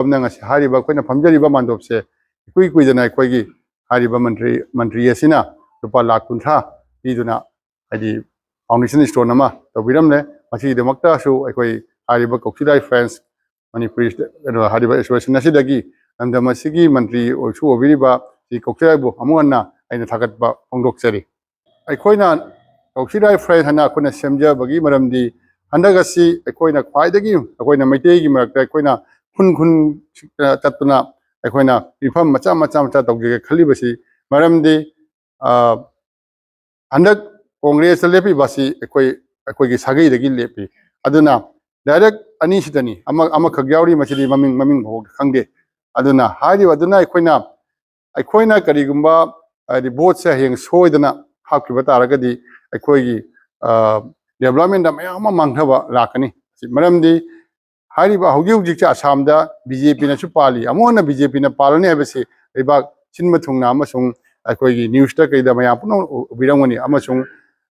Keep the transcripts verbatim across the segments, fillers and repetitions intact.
ꯁꯣꯝꯅ ꯉꯁꯤ ꯍꯥꯏꯔꯤꯕ ꯑꯩꯈꯣꯏꯅ ꯐꯝꯖꯔꯤꯕ ꯃꯥꯟꯗꯣꯞꯁꯦ ꯏꯀꯨꯏ ꯀꯨꯏꯗꯅ ꯑꯩꯈꯣꯏꯒꯤ ꯍꯥꯏꯔꯤꯕ ꯃꯟꯇ꯭ꯔꯤ ꯃꯟꯇ꯭ꯔꯤ ꯑꯁꯤꯅ ꯂꯨꯄꯥ ꯂꯥꯈ ꯀꯨꯟꯊ꯭ꯔꯥ ꯄꯤꯗꯨꯅ, ꯍꯥꯏꯗꯤ, foundation stone ꯑꯃ ꯇꯧꯕꯤꯔꯝꯂꯦ꯫ ꯃꯁꯤꯒꯤꯗꯃꯛꯇꯁꯨ ꯑꯩꯈꯣꯏ ꯍꯥꯏꯔꯤꯕ ꯀꯛꯆꯤꯡ ꯂꯥꯏ Friends ꯃꯅꯤꯄꯨꯔꯤ, ꯀꯩꯅꯣ, ꯍꯥꯏꯔꯤꯕ association ꯑꯁꯤꯗꯒꯤ ꯂꯝꯗꯝ ꯑꯁꯤꯒꯤ ꯃꯟꯇ꯭ꯔꯤ ꯑꯣꯏꯁꯨ ꯑꯣꯏꯕꯤꯔꯤꯕ ꯁꯤ ꯀꯛꯆꯤꯡ ꯂꯥꯏꯕꯨ ꯑꯃꯨꯛ ꯍꯟꯅ ꯑꯩꯅ ꯊꯥꯒꯠꯄ ꯐꯣꯡꯗꯣꯛꯆꯔꯤ꯫ ꯑꯩꯈꯣꯏꯅ ꯀꯛꯆꯤꯡ ꯂꯥꯏ Friends ꯍꯥꯏꯅ ꯑꯩꯈꯣꯏꯅ ꯁꯦꯝꯖꯕꯒꯤ ꯃꯔꯝꯗꯤ, ꯍꯟꯗꯛ ꯑꯁꯤ ꯑꯩꯈꯣꯏꯅ ꯈ꯭ꯋꯥꯏꯗꯒꯤ, ꯑꯩꯈꯣꯏꯅ ꯃꯩꯇꯩꯒꯤ ꯃꯔꯛꯇ ꯑꯩꯈꯣꯏꯅ ꯈꯨꯟ ꯈꯨꯟ ꯆꯠꯇꯨꯅ ꯑꯩꯈꯣꯏꯅ ꯃꯤꯐꯝ ꯃꯆꯥ ꯃꯆꯥ ꯃꯆꯥ ꯇꯧꯖꯒꯦ ꯈꯜꯂꯤꯕꯁꯤ ꯃꯔꯝꯗꯤ, ꯑ, ꯍꯟꯗꯛ ꯀꯣꯡꯒ꯭ꯔꯦꯁꯇ ꯂꯦꯞꯄꯤꯕ ꯑꯁꯤ ꯑꯩꯈꯣꯏ, ꯑꯩꯈꯣꯏꯒꯤ ꯁꯥꯒꯩꯗꯒꯤ ꯂꯦꯞꯄꯤ꯫ ꯑꯗꯨꯅ direct ꯑꯅꯤꯁꯤꯗꯅꯤ, ꯑꯃ, ꯑꯃꯈꯛ ꯌꯥꯎꯔꯤ, ꯃꯁꯤꯗꯤ ꯃꯃꯤꯡ, ꯃꯃꯤꯡ ꯐꯥꯎ ꯈꯪꯗꯦ꯫ ꯑꯗꯨꯅ ꯍꯥꯏꯔꯤꯕ ꯑꯗꯨꯅ ꯑꯩꯈꯣꯏꯅ, ꯑꯩꯈꯣꯏꯅ ꯀꯔꯤꯒꯨꯝꯕ, ꯍꯥꯏꯗꯤ, vote ꯁꯦ ꯍꯌꯦꯡ ꯁꯣꯏꯗꯅ ꯍꯥꯞꯈꯤꯕ ꯇꯥꯔꯒꯗꯤ ꯑꯩꯈꯣꯏꯒꯤ, ꯑ, development ꯗ ꯃꯌꯥꯝ ꯑꯃ ꯃꯥꯡꯊꯕ ꯂꯥꯛꯀꯅꯤ꯫ ꯃꯔꯝꯗꯤ ꯍꯥꯏꯔꯤꯕ ꯍꯧꯖꯤꯛ ꯍꯧꯖꯤꯛꯁꯦ ꯑꯁꯥꯝꯗ ꯕꯤ ꯖꯦ ꯄꯤꯅꯁꯨ ꯄꯥꯜꯂꯤ꯫ ꯑꯃꯨꯛ ꯍꯟꯅ ꯕꯤ ꯖꯦ ꯄꯤꯅ ꯄꯥꯜꯂꯅꯤ ꯍꯥꯏꯕꯁꯤ ꯂꯩꯕꯥꯛ ꯁꯤꯟꯕ ꯊꯨꯡꯅ ꯑꯃꯁꯨꯡ ꯑꯩꯈꯣꯏꯒꯤ news ꯇ ꯀꯩꯗ ꯃꯌꯥꯝ ꯄꯨꯝꯅꯃꯛ ꯎ-, ꯎꯕꯤꯔꯝꯒꯅꯤ꯫ ꯑꯃꯁꯨꯡ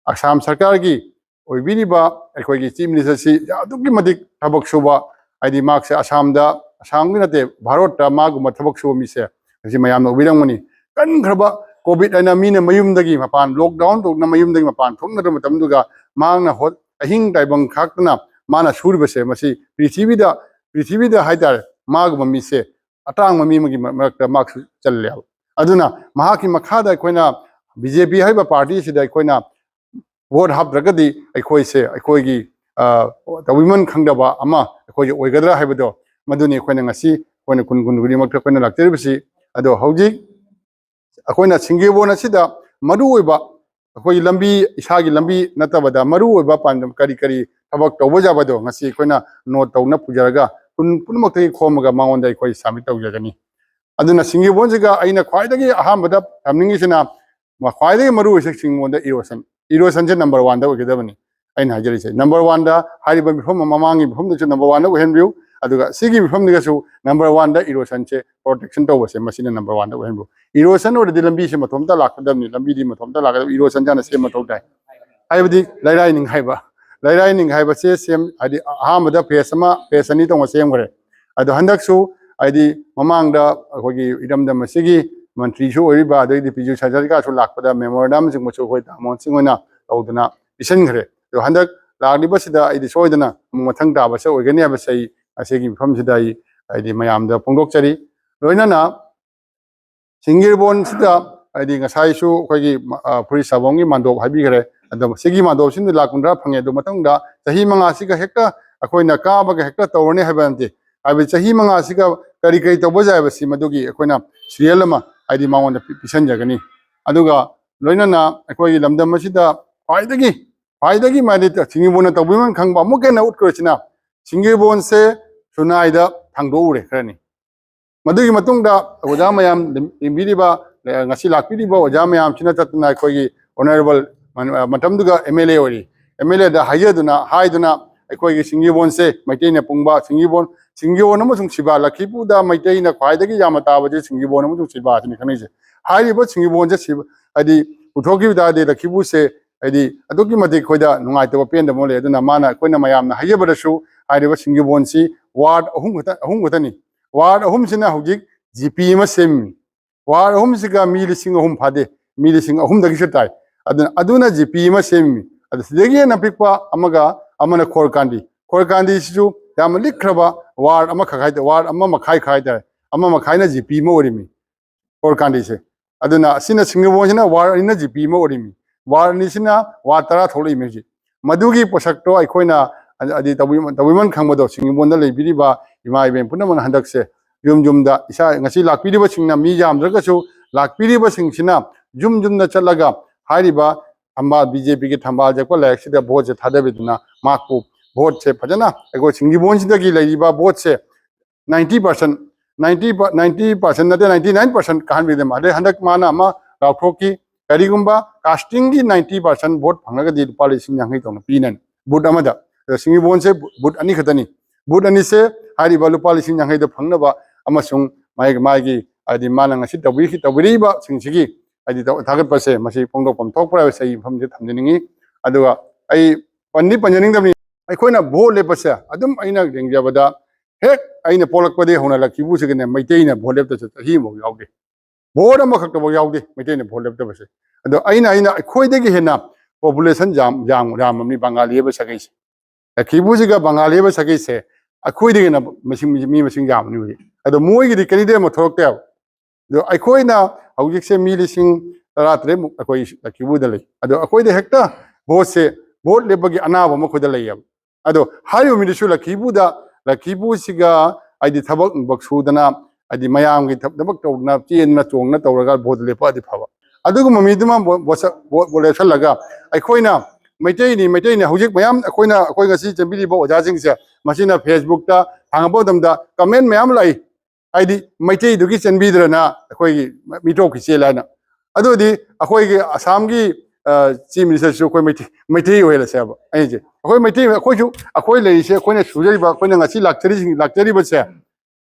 ꯑꯁꯥꯝ ꯁꯔꯀꯥꯔꯒꯤ ꯑꯣꯏꯕꯤꯔꯤꯕ ꯑꯩꯈꯣꯏꯒꯤ Chief Minister ꯁꯤ ꯑꯗꯨꯛꯀꯤ ꯃꯇꯤꯛ ꯊꯕꯛ ꯁꯨꯕ, ꯍꯥꯏꯗꯤ ꯃꯍꯥꯛꯁꯦ ꯑꯁꯥꯝꯗ, ꯑꯁꯥꯝꯒꯤ ꯅꯠꯇꯦ, ꯚꯥꯔꯠꯇ ꯃꯥꯒꯨꯝꯕ ꯊꯕꯛ ꯁꯨꯕ ꯃꯤꯁꯦ ꯉꯁꯤ ꯃꯌꯥꯝꯅ ꯎꯕꯤꯔꯝꯒꯅꯤ꯫ ꯀꯟꯈ꯭ꯔꯕ COVID ꯍꯥꯏꯅ ꯃꯤꯅ ꯃꯌꯨꯝꯗꯒꯤ ꯃꯄꯥꯟ, lockdown ꯇꯧꯗꯨꯅ ꯃꯌꯨꯝꯗꯒꯤ ꯃꯄꯥꯟ ꯊꯣꯛꯅꯗꯕ ꯃꯇꯝꯗꯨꯒ ꯃꯍꯥꯛꯅ ꯍꯣꯠ-, ꯑꯍꯤꯡ ꯇꯥꯏꯕꯪ ꯈꯥꯛꯇꯅ ꯃꯥꯅ ꯁꯨꯔꯤꯕꯁꯦ, ꯃꯁꯤ ꯄ꯭ꯔꯤꯊꯤꯕꯤꯗ, ꯄ꯭ꯔꯤꯊꯤꯕꯤꯗ ꯍꯥꯏꯇꯥꯔꯦ, ꯃꯥꯒꯨꯝꯕ ꯃꯤꯁꯦ ꯑꯇꯥꯡꯕ ꯃꯤ ꯑꯃꯒꯤ ꯃ-, ꯃꯔꯛꯇ ꯃꯍꯥꯛꯁꯨ ꯆꯜꯂꯦꯕ꯫ ꯑꯗꯨꯅ ꯃꯍꯥꯛꯀꯤ ꯃꯈꯥꯗ ꯑꯩꯈꯣꯏꯅ ꯕꯤ ꯖꯦ ꯄꯤ ꯍꯥꯏꯕ party ꯁꯤꯗ ꯑꯩꯈꯣꯏꯅ vote ꯍꯥꯞꯇ꯭ꯔꯒꯗꯤ ꯑꯩꯈꯣꯏꯁꯦ, ꯑꯩꯈꯣꯏꯒꯤ, ꯑ, ꯇꯧꯕꯤꯃꯟ ꯈꯪꯗꯕ ꯑꯃ ꯑꯩꯈꯣꯏꯒꯤ ꯑꯣꯏꯒꯗ꯭ꯔꯥ ꯍꯥꯏꯕꯗꯣ, ꯃꯗꯨꯅꯤ ꯑꯩꯈꯣꯏꯅ ꯉꯁꯤ ꯑꯩꯈꯣꯏꯅ ꯈꯨꯟ ꯈꯨꯟ ꯈꯨꯗꯤꯡꯃꯛꯇ ꯑꯩꯈꯣꯏꯅ ꯂꯥꯛꯆꯔꯤꯕꯁꯤ꯫ ꯑꯗꯣ ꯍꯧꯖꯤꯛ ꯑꯩꯈꯣꯏꯅ ꯁꯤꯡꯖꯦꯕꯣꯟ ꯑꯁꯤꯗ ꯃꯔꯨꯑꯣꯏꯕ ꯑꯩꯈꯣꯏꯒꯤ ꯂꯝꯕꯤ, ꯏꯁꯥꯒꯤ ꯂꯝꯕꯤ ꯅꯠꯇꯕꯗ ꯃꯔꯨꯑꯣꯏꯕ ꯄꯥꯟꯗꯝ ꯀꯔꯤ ꯀꯔꯤ ꯊꯕꯛ ꯇꯧꯕ ꯌꯥꯕꯗꯣ ꯉꯁꯤ ꯑꯩꯈꯣꯏꯅ note ꯇꯧꯅ ꯄꯨꯖꯔꯒ ꯈꯨꯟ ꯄꯨꯝꯅꯃꯛꯇꯒꯤ ꯈꯣꯝꯃꯒ ꯃꯉꯣꯟꯗ ꯑꯩꯈꯣꯏ submit ꯇꯧꯖꯒꯅꯤ꯫ ꯑꯗꯨꯅ ꯁꯤꯡꯖꯦꯕꯣꯟꯁꯤꯒ ꯑꯩꯅ ꯈ꯭ꯋꯥꯏꯗꯒꯤ ꯑꯍꯥꯟꯕꯗ ꯊꯝꯅꯤꯡꯉꯤꯁꯤꯅ, ꯃ-, ꯈ꯭ꯋꯥꯏꯗꯒꯤ ꯃꯔꯨꯑꯣꯏꯁꯦ ꯁꯤꯡꯖꯦꯕꯣꯟꯗ erosion, erosion ꯁꯦ number one ꯗ ꯑꯣꯏꯒꯗꯕꯅꯤ꯫ ꯑꯩꯅ ꯍꯥꯏꯖꯔꯤꯁꯦ number one ꯗ ꯍꯥꯏꯔꯤꯕ ꯃꯤꯐꯝ ꯑꯃ, ꯃꯃꯥꯡꯒꯤ ꯃꯤꯐꯝꯗꯨꯁꯨ number one ꯗ ꯑꯣꯏꯍꯟꯕꯤꯌꯨ, ꯑꯗꯨꯒ ꯁꯤꯒꯤ ꯃꯤꯐꯝꯗꯨꯒꯁꯨ number one ꯗ erosion ꯁꯦ protection ꯇꯧꯕꯁꯦ ꯃꯁꯤꯅ number one ꯗ ꯑꯣꯏꯍꯟꯕꯤꯌꯨ꯫ Erosion ꯑꯣꯏꯔꯗꯤ ꯂꯝꯕꯤꯁꯦ ꯃꯊꯣꯝꯇ ꯂꯥꯛꯀꯗꯕꯅꯤ, ꯂꯝꯕꯤꯗꯤ ꯃꯊꯣꯝꯇ ꯂꯥꯛꯀꯗꯕꯅꯤ, erosion ꯁꯦ ꯍꯥꯟꯅ ꯁꯦꯝꯕ ꯃꯊꯧ ꯇꯥꯏ꯫ ꯍꯥꯏꯕꯗꯤ ꯂꯩꯔꯥꯏ ꯅꯤꯡ ꯍꯥꯏꯕ, ꯂꯩꯔꯥꯏ ꯅꯤꯡ ꯍꯥꯏꯕꯁꯦ ꯁꯦꯝ, ꯍꯥꯏꯗꯤ ꯑꯍꯥꯟꯕꯗ phase ꯑꯃ, phase ꯑꯅꯤ ꯇꯧꯅ ꯁꯦꯝꯈ꯭ꯔꯦ꯫ ꯑꯗꯣ ꯍꯟꯗꯛꯁꯨ ꯍꯥꯏꯗꯤ ꯃꯃꯥꯡꯗ ꯑꯩꯈꯣꯏꯒꯤ ꯏꯔꯝꯗꯝ ꯑꯁꯤꯒꯤ ꯃꯟꯇ꯭ꯔꯤꯁꯨ ꯑꯣꯏꯔꯤꯕ, ꯑꯗꯩꯗꯤ ꯄꯤꯖꯨ ꯍꯖꯥꯔꯤꯀꯥꯁꯨ ꯂꯥꯛꯄꯗ memorandum ꯁꯤꯡꯕꯁꯨ ꯑꯩꯈꯣꯏ ꯇꯥꯃꯣ ꯁꯤꯡ ꯑꯣꯏꯅ ꯇꯧꯗꯅ ꯄꯤꯁꯤꯟꯈ꯭ꯔꯦ꯫ ꯑꯗꯣ ꯍꯟꯗꯛ ꯂꯥꯛꯂꯤꯕꯁꯤꯗ ꯑꯩꯗꯤ ꯁꯣꯏꯗꯅ ꯑꯃꯨꯛ ꯃꯊꯪ ꯇꯥꯕꯁꯦ ꯑꯣꯏꯒꯅꯤ ꯍꯥꯏꯕꯁꯦ ꯑꯩ ꯑꯁꯤꯒꯤ ꯃꯐꯝꯁꯤꯗ ꯑꯩ ꯍꯥꯏꯗꯤ ꯃꯌꯥꯝꯗ ꯐꯣꯡꯗꯣꯛꯆꯔꯤ꯫ ꯂꯣꯏꯅꯅ ꯁꯤꯡꯒꯤꯔꯕꯣꯟꯁꯤꯗ ꯍꯥꯏꯗꯤ ꯉꯁꯥꯏꯁꯨ ꯑꯩꯈꯣꯏꯒꯤ, ꯑ, ꯐꯨꯔꯤꯠ ꯁꯥꯐꯝꯒꯤ ꯃꯥꯟꯗꯣꯞ ꯍꯥꯏꯕꯤꯈ꯭ꯔꯦ꯫ ꯑꯗꯣ ꯁꯤꯒꯤ ꯃꯥꯟꯗꯣꯞꯁꯤꯅ ꯂꯥꯛ ꯀꯨꯟꯊ꯭ꯔꯥ ꯐꯪꯉꯦ꯫ ꯑꯗꯣ ꯃꯇꯨꯡꯗ ꯆꯍꯤ ꯃꯉꯥꯁꯤꯒ ꯍꯦꯛꯇ ꯑꯩꯈꯣꯏꯅ ꯀꯥꯕꯒ ꯍꯦꯛꯇ ꯇꯧꯔꯅꯤ ꯍꯥꯏꯕ ꯅꯠꯇꯦ꯫ ꯍꯥꯏꯕꯗꯤ ꯆꯍꯤ ꯃꯉꯥꯁꯤꯒ ꯀꯔꯤ ꯀꯔꯤ ꯇꯧꯕ ꯌꯥꯏ ꯍꯥꯏꯕꯁꯤ ꯃꯗꯨꯒꯤ ꯑꯩꯈꯣꯏꯅ serial ꯑꯃ ꯍꯥꯏꯗꯤ ꯃꯉꯣꯟꯗ ꯄꯤ-, ꯄꯤꯁꯟꯖꯒꯅꯤ꯫ ꯑꯗꯨꯒ ꯂꯣꯏꯅꯅ ꯑꯩꯈꯣꯏꯒꯤ ꯂꯝꯗꯝ ꯑꯁꯤꯗ ꯈ꯭ꯋꯥꯏꯗꯒꯤ, ꯈ꯭ꯋꯥꯏꯗꯒꯤ ꯃꯥꯗꯤ ꯁꯤꯡꯒꯤꯔꯕꯣꯟꯅ ꯇꯧꯕꯤꯃꯟ ꯈꯪꯕ ꯑꯃꯨꯛꯀ ꯍꯦꯟꯅ ꯎꯠꯈ꯭ꯔꯁꯤꯅ ꯁꯤꯡꯒꯤꯔꯕꯣꯟꯁꯦ ꯁꯨꯅꯥꯏꯗ ꯊꯥꯡꯗꯣꯛꯎꯔꯦ ꯈꯔꯅꯤ꯫ ꯃꯗꯨꯒꯤ ꯃꯇꯨꯡꯗ ꯑꯣꯖꯥ ꯃꯌꯥꯝ ꯂꯦꯡꯕꯤꯔꯤꯕ, ꯉꯁꯤ ꯂꯥꯛꯄꯤꯔꯤꯕ ꯑꯣꯖꯥ ꯃꯌꯥꯝꯁꯤꯅ ꯆꯠꯇꯨꯅ ꯑꯩꯈꯣꯏꯒꯤ honourable ꯃꯇꯝꯗꯨꯒ MLA ꯑꯣꯏꯔꯤ, MLAꯗ ꯍꯥꯏꯖꯗꯨꯅ, ꯍꯥꯏꯗꯨꯅ ꯑꯩꯈꯣꯏꯒꯤ ꯁꯤꯡꯒꯤꯔꯕꯣꯟꯁꯦ ꯃꯩꯇꯩꯅ ꯄꯨꯡꯕ ꯁꯤꯡꯒꯤꯔꯕꯣꯟ, ꯁꯤꯡꯒꯤꯔꯕꯣꯟ ꯑꯃꯁꯨꯡ ꯁꯤꯕꯥ, ꯂꯛꯈꯤꯄꯨꯔꯗ ꯃꯩꯇꯩꯅ ꯈ꯭ꯋꯥꯏꯗꯒꯤ ꯌꯥꯝꯅ ꯇꯥꯕꯁꯦ ꯁꯤꯡꯒꯤꯔꯕꯣꯟ ꯑꯃꯁꯨꯡ ꯁꯤꯕꯥꯁꯤꯅꯤ ꯈꯪꯅꯩꯁꯦ꯫ ꯍꯥꯏꯔꯤꯕ ꯁꯤꯡꯒꯤꯔꯕꯣꯟꯁꯦ ꯁꯤꯕ, ꯍꯥꯏꯗꯤ ꯄꯨꯊꯣꯛꯈꯤꯕ ꯇꯥꯔꯗꯤ ꯂꯛꯈꯤꯄꯨꯔꯁꯦ ꯍꯥꯏꯗꯤ ꯑꯗꯨꯛꯀꯤ ꯃꯇꯤꯛ ꯑꯩꯈꯣꯏꯗ ꯅꯨꯡꯉꯥꯏꯇꯕ ꯄꯦꯟꯗꯕ ꯑꯃ ꯂꯩ꯫ ꯑꯗꯨꯅ ꯃꯥꯅ, ꯑꯩꯈꯣꯏꯅ ꯃꯌꯥꯝꯅ ꯍꯥꯏꯖꯕꯗꯁꯨ ꯍꯥꯏꯔꯤꯕ ꯁꯤꯡꯒꯤꯔꯕꯣꯟꯁꯤ ward ꯑꯍꯨꯝ ꯈꯛꯇ, ꯑꯍꯨꯝ ꯈꯛꯇꯅꯤ꯫ Ward ꯑꯍꯨꯝꯁꯤꯅ ꯍꯧꯖꯤꯛ GP ꯑꯃ ꯁꯦꯝꯃꯤ꯫ Ward ꯑꯍꯨꯝꯁꯤꯒ ꯃꯤ ꯂꯤꯁꯤꯡ ꯑꯍꯨꯝ ꯐꯥꯗꯦ, ꯃꯤ ꯂꯤꯁꯤꯡ ꯑꯍꯨꯝꯗꯒꯤꯁꯨ ꯇꯥꯏ꯫ ꯑꯗꯨꯅ, ꯑꯗꯨꯅ GP ꯑꯃ ꯁꯦꯝꯃꯤ꯫ ꯑꯗꯨ ꯁꯤꯗꯒꯤ ꯍꯦꯟꯅ ꯄꯤꯛꯄ ꯑꯃꯒ, ꯑꯃꯅ ꯈꯣꯔꯀꯥꯟꯗꯤ꯫ ꯈꯣꯔꯀꯥꯟꯗꯤꯁꯤꯁꯨ ꯌꯥꯝꯅ ꯂꯤꯛꯈ꯭ꯔꯕ ward ꯑꯃꯈꯛ ꯍꯥꯏꯇꯥꯔꯦ, ward ꯑꯃ ꯃꯈꯥꯏ ꯍꯥꯏꯇꯥꯔꯦ, ꯑꯃ ꯃꯈꯥꯏꯅ GP ꯑꯃ ꯑꯣꯏꯔꯤꯃꯤ꯫ ꯈꯣꯔꯀꯥꯟꯗꯤꯁꯦ꯫ ꯑꯗꯨꯅ ꯑꯁꯤꯅ ꯁꯤꯡꯒꯤꯔꯕꯣꯟꯁꯤꯅ ward ꯑꯅꯤꯅ GP ꯑꯃ ꯑꯣꯏꯔꯤꯃꯤ꯫ Ward ꯑꯅꯤꯁꯤꯅ ward ꯇꯔꯥ ꯊꯣꯛꯂꯛꯏꯃꯤ ꯍꯧꯖꯤꯛ꯫ ꯃꯗꯨꯒꯤ ꯄꯣꯠꯁꯛꯇꯣ ꯑꯩꯈꯣꯏꯅ ꯍꯥꯏꯗꯤ ꯇꯧꯕꯤ-, ꯇꯧꯕꯤꯃꯟ ꯈꯪꯕꯗꯣ ꯁꯤꯡꯒꯤꯔꯕꯣꯟꯗ ꯂꯩꯕꯤꯔꯤꯕ ꯏꯃꯥ ꯏꯕꯦꯟ ꯄꯨꯝꯅꯃꯛꯅ ꯍꯟꯗꯛꯁꯦ ꯌꯨꯝ ꯌꯨꯝꯗ ꯏꯁꯥ ꯉꯁꯤ ꯂꯥꯛꯄꯤꯔꯤꯕꯁꯤꯡꯅ ꯃꯤ ꯌꯥꯝꯗ꯭ꯔꯒꯁꯨ ꯂꯥꯛꯄꯤꯔꯤꯕꯁꯤꯡꯁꯤꯅ ꯌꯨꯝ ꯌꯨꯝꯗ ꯆꯠꯂꯒ ꯍꯥꯏꯔꯤꯕ ꯊꯝꯕꯥꯜ, BJPꯒꯤ ꯊꯝꯕꯥꯜ ꯌꯦꯛꯄ ꯂꯥꯏꯔꯤꯛꯁꯤꯗ voteꯁꯦ ꯊꯥꯗꯕꯤꯗꯨꯅ ꯃꯍꯥꯛꯄꯨ voteꯁꯦ ꯐꯖꯅ ꯑꯩꯈꯣꯏ ꯁꯤꯡꯒꯤꯔꯕꯣꯟꯁꯤꯗꯒꯤ ꯂꯩꯔꯤꯕ voteꯁꯦ ninety percent, ninety, ninety percent ꯅꯠꯇꯦ, ninety nine percent ꯀꯥꯍꯟꯕꯤꯗꯦ꯫ ꯑꯗꯩ ꯍꯟꯗꯛ ꯃꯥꯅ ꯑꯃ ꯂꯥꯎꯊꯣꯛꯈꯤ, ꯀꯔꯤꯒꯨꯝꯕ castingꯒꯤ ninety percent vote ꯐꯪꯂꯒꯗꯤ ꯂꯨꯄꯥ ꯂꯤꯁꯤꯡ ꯌꯥꯡꯈꯩ ꯇꯧꯅ ꯄꯤꯅꯅꯤ booth ꯑꯃꯗ꯫ ꯑꯗ ꯁꯤꯡꯒꯤꯔꯕꯣꯟꯁꯦ booth ꯑꯅꯤ ꯈꯛꯇꯅꯤ꯫ Booth ꯑꯅꯤꯁꯦ ꯍꯥꯏꯔꯤꯕ ꯂꯨꯄꯥ ꯂꯤꯁꯤꯡ ꯌꯥꯡꯈꯩꯗꯣ ꯐꯪꯅꯕ ꯑꯃꯁꯨꯡ ꯃꯥꯒꯤ, ꯃꯥꯒꯤ ꯍꯥꯏꯗꯤ ꯃꯥꯅ ꯉꯁꯤ ꯇꯧꯕꯤꯔꯤ-, ꯇꯧꯕꯤꯔꯤꯕꯁꯤꯡꯁꯤꯒꯤ ꯍꯥꯏꯗꯤ ꯇꯧ-, ꯊꯥꯒꯠꯄꯁꯦ ꯃꯁꯤ ꯐꯣꯡꯗꯣꯛꯐꯝ ꯊꯣꯛꯄ꯭ꯔꯥ ꯍꯥꯏꯕꯁꯦ ꯑꯩ ꯃꯐꯝꯁꯤꯗ ꯊꯝꯖꯅꯤꯡꯉꯤ꯫ ꯑꯗꯨꯒ ꯑꯩ ꯄꯟꯗꯤ ꯄꯟꯖꯅꯤꯡꯗꯕꯅꯤ, ꯑꯩꯈꯣꯏꯅ vote ꯂꯦꯞꯄꯁꯦ ꯑꯗꯨꯝ ꯑꯩꯅ ꯌꯦꯡꯖꯕꯗ ꯍꯦꯛ ꯑꯩꯅ ꯄꯣꯛꯂꯛꯄꯗꯒꯤ ꯍꯧꯅ ꯂꯛꯈꯤꯕꯨꯁꯤꯒꯅꯦ ꯃꯩꯇꯩꯅ ꯚꯣꯠ ꯂꯦꯞꯇꯕꯁꯦ ꯆꯍꯤ ꯑꯃꯐꯥꯎ ꯌꯥꯎꯗꯦ꯫ ꯚꯣꯠ ꯑꯃꯈꯛꯇꯐꯥꯎ ꯌꯥꯎꯗꯦ ꯃꯩꯇꯩꯅ ꯚꯣꯠ ꯂꯦꯞꯇꯕꯁꯦ꯫ ꯑꯗꯣ ꯑꯩꯅ ꯑꯩꯅ ꯑꯩꯈꯣꯏꯗꯒꯤ ꯍꯦꯟꯅ ꯄꯣꯄꯨꯂꯦꯁꯟ ꯌꯥꯝ ꯌꯥꯝ ꯌꯥꯝꯃꯕꯅꯤ ꯕꯪꯒꯥꯂꯤ ꯍꯥꯏꯕ ꯁꯥꯒꯩꯁꯦ꯫ ꯂꯛꯈꯤꯕꯨꯁꯤꯒ ꯕꯪꯒꯥꯂꯤ ꯍꯥꯏꯕ ꯁꯥꯒꯩꯁꯦ ꯑꯩꯈꯣꯏꯗꯒꯤ ꯍꯦꯟꯅ ꯃꯁꯤꯡ, ꯃꯤ ꯃꯁꯤꯡ ꯌꯥꯝꯕꯅꯤ ꯍꯧꯖꯤꯛ꯫ ꯑꯗꯣ ꯃꯣꯏꯒꯤꯗꯤ ꯀꯦꯟꯗꯤꯗꯦꯠ ꯑꯃ ꯊꯣꯛꯂꯛꯇꯦꯕ꯫ ꯑꯗꯣ ꯑꯩꯈꯣꯏꯅ ꯍꯧꯖꯤꯛꯁꯦ ꯃꯤ ꯂꯤꯁꯤꯡ ꯇꯔꯥ ꯇꯔꯦꯠꯃꯨꯛ ꯑꯩꯈꯣꯏ ꯂꯛꯈꯤꯕꯨꯗ ꯂꯩ꯫ ꯑꯗꯣ ꯑꯩꯈꯣꯏꯗ ꯍꯦꯛꯇ ꯚꯣꯠꯁꯦ, ꯚꯣꯠ ꯂꯦꯞꯄꯒꯤ ꯑꯅꯥꯕ ꯑꯃ ꯑꯩꯈꯣꯏꯗ ꯂꯩꯌꯦꯕ꯫ ꯑꯗꯣ ꯍꯥꯏꯔꯤꯕ ꯃꯤꯗꯨꯁꯨ ꯂꯛꯈꯤꯕꯨꯗ, ꯂꯛꯈꯤꯕꯨꯁꯤꯒ ꯍꯥꯏꯗꯤ ꯊꯕꯛ ꯅꯨꯡꯕꯛ ꯁꯨꯗꯅ, ꯍꯥꯏꯗꯤ ꯃꯌꯥꯝꯒꯤ ꯊꯕꯛ ꯇꯧꯗꯅ, ꯆꯦꯟꯗꯅ ꯆꯣꯡꯗꯅ ꯇꯧꯔꯒ ꯚꯣꯠ ꯂꯦꯞꯄꯛꯑꯗꯤ ꯐꯕ꯫ ꯑꯗꯨꯒꯨꯝꯕ ꯃꯤꯗꯨꯃ ꯚꯣꯠ, ꯚꯣꯠ, ꯚꯣꯠ ꯂꯦꯞꯁꯜꯂꯒ ꯑꯩꯈꯣꯏꯅ ꯃꯩꯇꯩꯅꯤ, ꯃꯩꯇꯩꯅꯤ, ꯍꯧꯖꯤꯛ ꯃꯌꯥꯝ ꯑꯩꯈꯣꯏꯅ, ꯑꯩꯈꯣꯏ ꯉꯁꯤ ꯆꯦꯟꯕꯤꯔꯤꯕ ꯑꯣꯖꯥꯁꯤꯡꯁꯦ, ꯃꯁꯤꯅ ꯐꯦꯁꯕꯨꯛꯇ ꯍꯥꯡꯉꯛꯄ ꯃꯇꯝꯗ ꯀꯃꯦꯟ ꯃꯌꯥꯝ ꯂꯥꯛꯏ꯫ ꯍꯥꯏꯗꯤ ꯃꯩꯇꯩꯗꯨꯒꯤ ꯆꯦꯟꯕꯤꯗ꯭ꯔꯅ ꯑꯩꯈꯣꯏꯒꯤ ꯃꯤꯇꯣꯞꯀꯤ ꯆꯦꯜꯂꯦ ꯍꯥꯏꯅ꯫ ꯑꯗꯨꯗꯤ ꯑꯩꯈꯣꯏꯒꯤ ꯑꯁꯥꯝꯒꯤ, ꯑ, ꯆꯤꯐ ꯃꯤꯅꯤꯁꯇꯔꯁꯨ ꯑꯩꯈꯣꯏ ꯃꯩꯇꯩ, ꯃꯩꯇꯩ ꯑꯣꯏꯍꯜꯂꯁꯦꯕ꯫ ꯑꯩꯁꯦ ꯑꯩꯈꯣꯏ ꯃꯩꯇꯩ, ꯑꯩꯈꯣꯏꯁꯨ, ꯑꯩꯈꯣꯏ ꯂꯩꯔꯤꯁꯦ, ꯑꯩꯈꯣꯏꯅ ꯁꯨꯖꯔꯤꯕ, ꯑꯩꯈꯣꯏꯅ ꯉꯁꯤ ꯂꯥꯛꯆꯔꯤꯁꯤꯡ, ꯂꯥꯛꯆꯔꯤꯕꯁꯦ,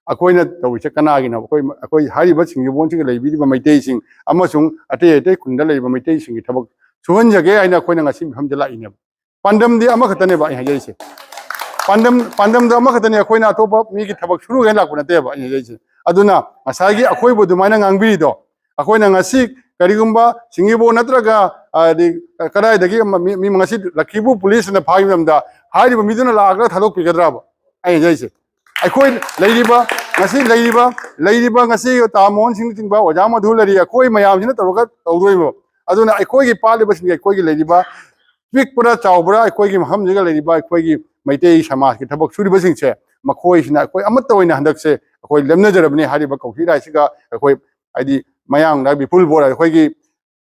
ꯑꯩꯈꯣꯏꯅ ꯇꯧꯔꯤꯁꯦ ꯀꯅꯥꯒꯤꯅꯣ? ꯑꯩꯈꯣꯏ, ꯑꯩꯈꯣꯏ ꯍꯥꯏꯔꯤꯕ ꯁꯤꯡꯖꯕꯣꯟꯁꯤꯒ ꯂꯩꯕꯤꯔꯤꯕ ꯃꯩꯇꯩꯁꯤꯡ ꯑꯃꯁꯨꯡ ꯑꯇꯩ ꯑꯇꯩ ꯈꯨꯟꯗ ꯂꯩꯔꯤꯕ ꯃꯩꯇꯩꯁꯤꯡꯒꯤ ꯊꯕꯛ ꯁꯨꯍꯟꯖꯒꯦ ꯍꯥꯏꯅ ꯑꯩꯈꯣꯏꯅ ꯉꯁꯤ ꯃꯤꯐꯝꯗ ꯂꯥꯛꯏꯅꯦꯕ꯫ ꯄꯥꯟꯗꯝꯗꯤ ꯑꯃꯈꯛꯇꯅꯦꯕ ꯑꯩ ꯍꯥꯏꯖꯔꯤꯁꯦ꯫ ꯄꯥꯟꯗꯝ, ꯄꯥꯟꯗꯝꯗꯣ ꯑꯃꯈꯛꯇꯅꯦ, ꯑꯩꯈꯣꯏꯅ ꯑꯇꯣꯞꯄ ꯃꯤꯒꯤ ꯊꯕꯛ ꯁꯨꯔꯨꯒꯦꯅ ꯂꯥꯛꯄ ꯅꯠꯇꯦꯕ ꯑꯩꯅ ꯍꯥꯏꯖꯔꯤꯁꯦ꯫ ꯑꯗꯨꯅ ꯉꯁꯥꯏꯒꯤ ꯑꯩꯈꯣꯏꯕꯨ ꯑꯗꯨꯃꯥꯏꯅ ꯉꯥꯡꯕꯤꯔꯤꯗꯣ, ꯑꯩꯈꯣꯏꯅ ꯉꯁꯤ ꯀꯔꯤꯒꯨꯝꯕ ꯁꯤꯡꯖꯕꯣꯟ ꯅꯠꯇ꯭ꯔꯒ, ꯍꯥꯏꯗꯤ, ꯀꯗꯥꯏꯗꯒꯤ ꯑꯃ ꯃꯤ, ꯃꯤ ꯉꯁꯤ ꯂꯛꯈꯤꯕꯨ ꯄꯨꯂꯤꯁꯅ ꯐꯥꯈꯤꯕ ꯃꯇꯝꯗ ꯍꯥꯏꯔꯤꯕ ꯃꯤꯗꯨꯅ ꯂꯥꯛꯑꯒ ꯊꯥꯗꯣꯛꯄꯤꯒꯗ꯭ꯔꯕ? ꯑꯩꯅ ꯍꯥꯏꯖꯔꯤꯁꯦ꯫ ꯑꯩꯈꯣꯏ ꯂꯩꯔꯤꯕ, ꯉꯁꯤ ꯂꯩꯔꯤꯕ, ꯂꯩꯔꯤꯕ ꯉꯁꯤ ꯇꯥ ꯃꯣꯍꯟ ꯁꯤꯡꯅꯆꯤꯡꯕ, ꯑꯣꯖꯥ ꯃꯙꯨ ꯂꯩꯔꯤ, ꯑꯩꯈꯣꯏ ꯃꯌꯥꯝꯁꯤꯅ ꯇꯧꯔꯒ ꯇꯧꯗꯣꯏꯕ꯫ ꯑꯗꯨꯅ ꯑꯩꯈꯣꯏꯒꯤ ꯄꯥꯜꯂꯤꯕꯁꯤꯡ, ꯑꯩꯈꯣꯏꯒꯤ ꯂꯩꯔꯤꯕ ꯄꯤꯛꯄ꯭ꯔꯥ ꯆꯥꯎꯕ꯭ꯔꯥ, ꯑꯩꯈꯣꯏꯒꯤ ꯃꯐꯝꯁꯤꯒ ꯂꯩꯔꯤꯕ ꯑꯩꯈꯣꯏꯒꯤ ꯃꯩꯇꯩ ꯁꯃꯥꯖꯀꯤ ꯊꯕꯛ ꯁꯨꯔꯤꯕꯁꯤꯡꯁꯦ, ꯃꯈꯣꯏꯁꯤꯅ ꯑꯩꯈꯣꯏ ꯑꯃꯠꯇ ꯑꯣꯏꯅ ꯍꯟꯗꯛꯁꯦ ꯑꯩꯈꯣꯏ ꯂꯦꯝꯅꯖꯔꯕꯅꯤ꯫ ꯍꯥꯏꯔꯤꯕ ꯀꯧꯁꯤ ꯂꯥꯏꯁꯤꯒ ꯑꯩꯈꯣꯏ, ꯍꯥꯏꯗꯤ, ꯃꯌꯥꯡꯗ ꯕꯤꯄꯨꯜ ꯕꯣꯔꯥ ꯑꯩꯈꯣꯏꯒꯤ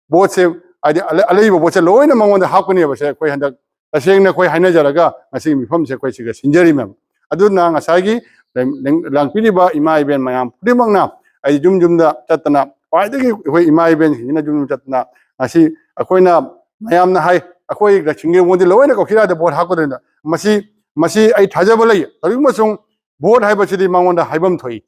ꯚꯣꯠꯁꯦ, ꯍꯥꯏꯗꯤ ꯑꯂ-, ꯑꯂꯩꯕ ꯚꯣꯠꯁꯦ ꯂꯣꯏꯅ ꯃꯉꯣꯟꯗ ꯍꯥꯞꯀꯅꯦꯕꯁꯦ ꯑꯩꯈꯣꯏ ꯍꯟꯗꯛ ꯇꯁꯦꯡꯅ ꯑꯩꯈꯣꯏ ꯍꯥꯏꯅꯖꯔꯒ ꯉꯁꯤꯒꯤ ꯃꯤꯐꯝꯁꯦ ꯑꯩꯈꯣꯏ ꯁꯤꯒ ꯁꯤꯟꯖꯔꯤꯃꯦꯕ꯫ ꯑꯗꯨꯅ ꯉꯁꯥꯏꯒꯤ ꯂꯦꯡ-, ꯂꯦꯡ-, ꯂꯥꯡꯄꯤꯔꯤꯕ ꯏꯃꯥ ꯏꯕꯦꯟ ꯃꯌꯥꯝ ꯈꯨꯗꯤꯡꯃꯛꯅ ꯑꯩ ꯌꯨꯝ ꯌꯨꯝꯗ ꯆꯠꯇꯅ, ꯈ꯭ꯋꯥꯏꯗꯒꯤ ꯑꯩꯈꯣꯏ ꯏꯃꯥ ꯏꯕꯦꯟꯁꯤꯡꯁꯤꯅ ꯌꯨꯝ ꯌꯨꯝ ꯆꯠꯇꯅ ꯉꯁꯤ ꯑꯩꯈꯣꯏꯅ ꯃꯌꯥꯝꯅ ꯍꯥꯏ, ꯑꯩꯈꯣꯏ ꯁꯤꯡꯖꯕꯣꯟꯗꯤ ꯂꯣꯏꯅ ꯀꯧꯁꯤꯔꯥꯗ ꯚꯣꯠ ꯍꯥꯞꯀꯗꯣꯏꯅ꯫ ꯃꯁꯤ, ꯃꯁꯤ ꯑꯩ ꯊꯥꯖꯕ ꯂꯩ꯫ ꯇꯧꯏꯒꯨꯝꯕꯁꯨꯡ ꯚꯣꯠ ꯍꯥꯏꯕꯁꯤꯗꯤ ꯃꯉꯣꯟꯗ ꯍꯥꯏꯐꯝ ꯊꯣꯛꯏ꯫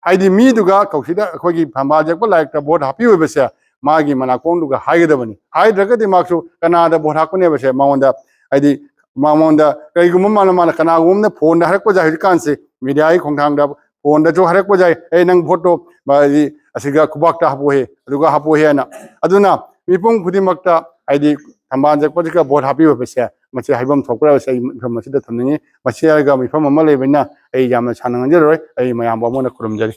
ꯍꯥꯏꯗꯤ ꯃꯤꯗꯨꯒ ꯀꯧꯁꯤꯗ ꯑꯩꯈꯣꯏꯒꯤ ꯐꯝꯕꯥꯜ ꯌꯦꯛꯄ ꯂꯥꯏꯔꯤꯛꯇ ꯚꯣꯠ ꯍꯥꯞꯄꯤꯌꯨ ꯍꯥꯏꯕꯁꯦ ꯃꯥꯒꯤ ꯃꯅꯥꯀꯣꯡꯗꯨꯒ ꯍꯥꯏꯒꯗꯕꯅꯤ꯫ ꯍꯥꯏꯗ꯭ꯔꯒꯗꯤ ꯃꯍꯥꯛꯁꯨ ꯀꯅꯥꯗ ꯚꯣꯠ ꯍꯥꯞꯀꯅꯤ ꯍꯥꯏꯕꯁꯦ ꯃꯉꯣꯟꯗ, ꯍꯥꯏꯗꯤ ꯃꯉꯣꯟꯗ ꯀꯔꯤꯒꯨꯝꯕ ꯃꯥꯅ, ꯃꯥꯅ ꯀꯅꯥꯒꯨꯝꯕ ꯑꯃꯅ ꯐꯣꯟꯗ ꯍꯥꯏꯔꯛꯄꯁꯦ ꯍꯧꯖꯤꯛꯀꯥꯟꯁꯦ ꯃꯦꯗꯤꯌꯥꯒꯤ ꯈꯣꯡꯊꯥꯡꯗ, ꯐꯣꯟꯗꯁꯨ ꯍꯥꯏꯔꯛꯄ ꯌꯥꯏ, "ꯑꯦ, ꯅꯪ ꯚꯣꯠꯇꯣ ꯍꯥꯏꯗꯤ ꯑꯁꯤꯒ ꯈꯨꯕꯥꯛꯇ ꯍꯥꯞꯄꯣꯍꯦ, ꯑꯗꯨꯒ ꯍꯥꯞꯄꯣꯍꯦ" ꯍꯥꯏꯅ꯫ ꯑꯗꯨꯅ ꯃꯤꯄꯨꯝ ꯈꯨꯗꯤꯡꯃꯛꯇ ꯍꯥꯏꯗꯤ ꯊꯝꯕꯥꯜ ꯆꯠꯄꯁꯤꯒ ꯚꯣꯠ ꯍꯥꯞꯄꯤꯕꯁꯦ, ꯃꯁꯤ ꯍꯥꯏꯐꯝ ꯊꯣꯛꯄ꯭ꯔꯥ ꯍꯥꯏꯕꯁꯦ ꯑꯩ ꯃꯐꯝ ꯑꯁꯤꯗ ꯊꯝꯅꯤꯡꯉꯤ꯫ ꯃꯁꯤ ꯍꯥꯏꯔꯒ ꯃꯤꯐꯝ ꯑꯃ ꯂꯩꯕꯅꯤꯅ ꯑꯩ ꯌꯥꯝꯅ ꯁꯥꯡꯅ ꯉꯥꯡꯖꯔꯔꯣꯏ꯫ ꯑꯩ ꯃꯌꯥꯝꯕꯨ ꯑꯃꯨꯛ ꯍꯟꯅ ꯈꯨꯔꯨꯝꯖꯔꯤ꯫